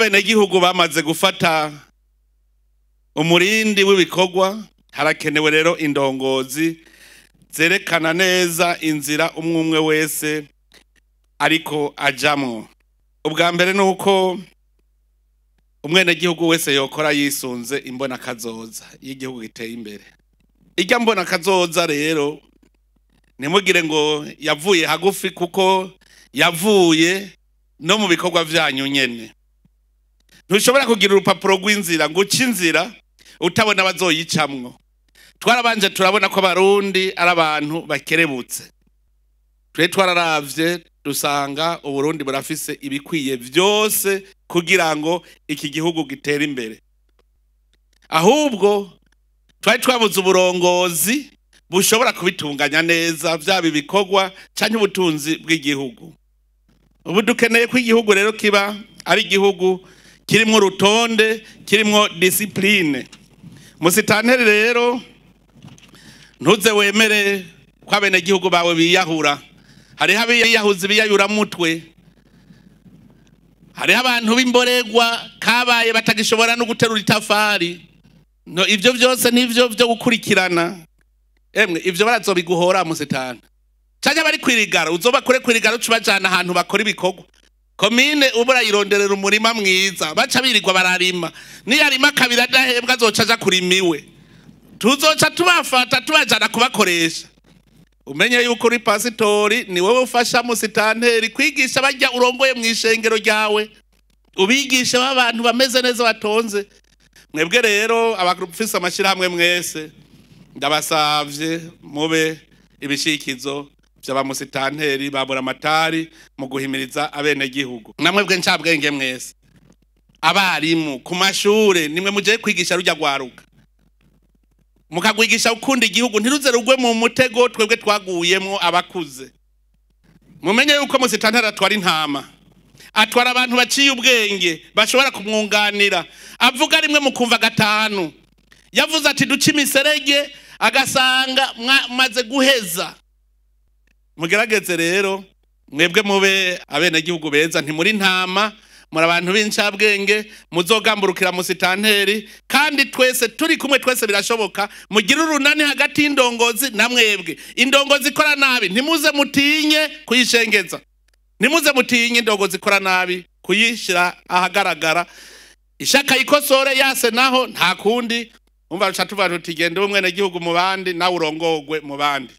Abenegihugu bamaze gufata umurindi w'ibikorwa, harakenewe rero indongozi zerekana neza inzira umwe umwe wese ariko ajamwo. Ubwa mbere ni uko umwenegihugu wese yokora yisunze imbona kazoza y'igihugu giteye imbere. Irya mbona kazoza rero ntimugire ngo yavuye hagufi, kuko yavuye no mu bikorwa vyanyu nyene. Ntushobora kugira urupapuro rw'inzira ngo uce inzira utabona abazoyicamwo. Twarabanje turabona ko Abarundi ari abantu bakerebutse. Twe twararavye dusanga Uburundi burafise ibikwiye vyose kugira ngo iki gihugu gitere imbere. Ahubwo twari twabuze uburongozi bushobora kubitunganya neza, vyaba ibikorwa canke ubutunzi bw'igihugu. Ubu dukeneye ko igihugu rero kiba ari igihugu kirimwo urutonde, kirimwo discipline. Musitanteri rero ntuze wemere ko abenegihugu bawe biyahura. Hariho abiyahuzi biyayuramutwe, hariho abantu b'imboregwa kabaye batagishobora no guterura itafari. No, ivyo vyose nivyo vyo gukurikirana. Emwe ivyo barazobiguhora musitani. Canke bari kwirigara, uzoba kure kwirigara uca ubajana ahantu bakora ibikorwa. Komine ubura yironderera umurima mwiza, baca birirwa bararima. Niyarima kabiri adahembwa azoca aja kurima iwe. Tuzoca tubafata tubajana kubakoresha. Umenye yuko uri pasitori ni wowe ufasha musitanteri kwigisha bajya urongoye mu ishengero ryawe, ubigisha b'abantu bameze neza batonze. Mwebwe rero abafise amashirahamwe mwese ndabasavye mube ibishikizo vy'abamusitanteri ba Buramatari mu guhimiriza abenegihugu. Namwebwe ncabwenge mwese, abarimu ku mashure nimwe muje kwigisha rujya gwaruka, mukagwigisha gukunda igihugu, ntiruze rugwe mu mutego twebwe twaguyemwo abakuze. Mumenye yuko musitanteri atwara intama, atwara abantu baciye ubwenge bashobora kumwunganira. Avuga rimwe mukumva gatanu. Yavuze ati duce imiserege, agasanga maze guheza. Mugerageze rero mwebwe mube abenegihugu beza, ntimuri ntama, muri abantu b'incabwenge, muzogamburukira musitanteri, kandi twese turi kumwe, twese birashoboka. Mugire urunani hagati y'indongozi na mwebwe. Indongozi ikora nabi ntimuze mutinye kuyishengeza, ntimuze mutinye indongozi ikora nabi kuyishira ahagaragara. Ishaka ikosore yase naho nta kundi. Umva ruca tuvuga tuti genda ube umwenegihugu mu bandi, nawe urongogwe mu bandi.